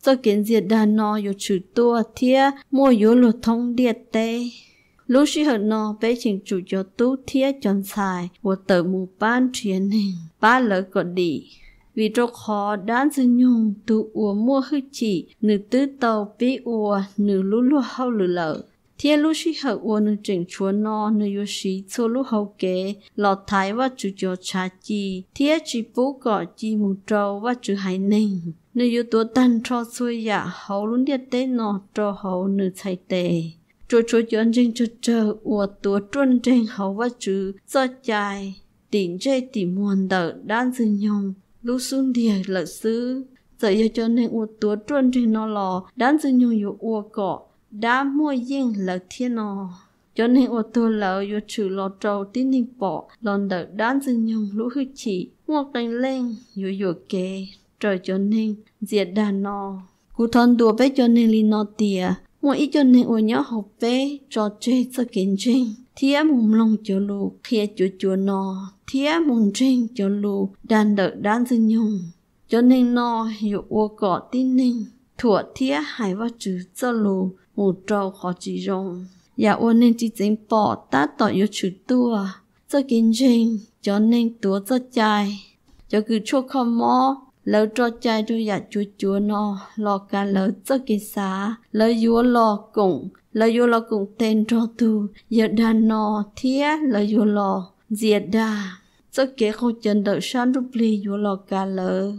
Txoj kev ntxias dag no yuav tshwm tuaj thiab muaj yuav luag thoob ntiaj teb. Lub sij hawm no peb cheem tsum cov tub thiab cov ntxhais uas tawm mus pab nrhiav neeg, pab lawv kom dim, vim rau qhov dab Ntxwg Nyoog tus uas muaj hwj chim nws twb tau pib ua nws lub luag hauj lwm lawm. Thiab lub sij hawm uas nws tseem tshuav no nws yuav siv txhua lub hauv kev los thaiv Vajtswv cov tshav ci thiab tsis pub kom ci mus rau Vajtswv haiv neeg. Nws yuav tuav tag nrho txhua yam hauv lub ntiaj teb no rau hauv nws txhais tes. Tsuas tshuav cov ntseeg tsawg tsawg uas tuav ruaj nreeg hauv Vajtswv txoj cai tim ntsej tim muag ntawm dab Ntxwg Nyoog lub xub ntiag lawm xwb. Txawm yog cov neeg uas tuav ruaj nreeg no los dab Ntxwg Nyoog yuav ua kom dab muaj yeej lawv thiab no. Cov neeg uas tuag lawm yuav tshwm los rau tib neeg pom los ntawm dab Ntxwg Nyoog lub hwj chim. Muaj qee leej yuav yuam kev raws cov neeg ntxias dag no. Kuv thov ntuas peb cov neeg li no tias muaj ib co neeg uas nyob hauv peb tso tseg txoj kev ntseeg thiab mus mloog cov lus qhia cuav cuav no thiab mus ntseeg cov lus dag ntawm dab Ntxwg Nyoog. Cov neeg no yuav ua kom tib neeg thuam thiab hais Vajtswv txoj lus mus rau qhov tsis zoo. Yam uas neeg tsis txeev pom tab tom yuav tshwm tuaj. Txoj kev ntseeg, cov neeg tuav txoj cai, cov kws tshuaj kho mob, lawv tso cai rau yam cuav cuav no los kav lawv txoj kev xav. Lawv yuav los koom, lawv yuav los koom tes nrog tus yawg dag no thiab lawv yuav los ntxias dag. Txoj kev qaug cawv ntawm sab ntsuj plig yuav los kav lawv.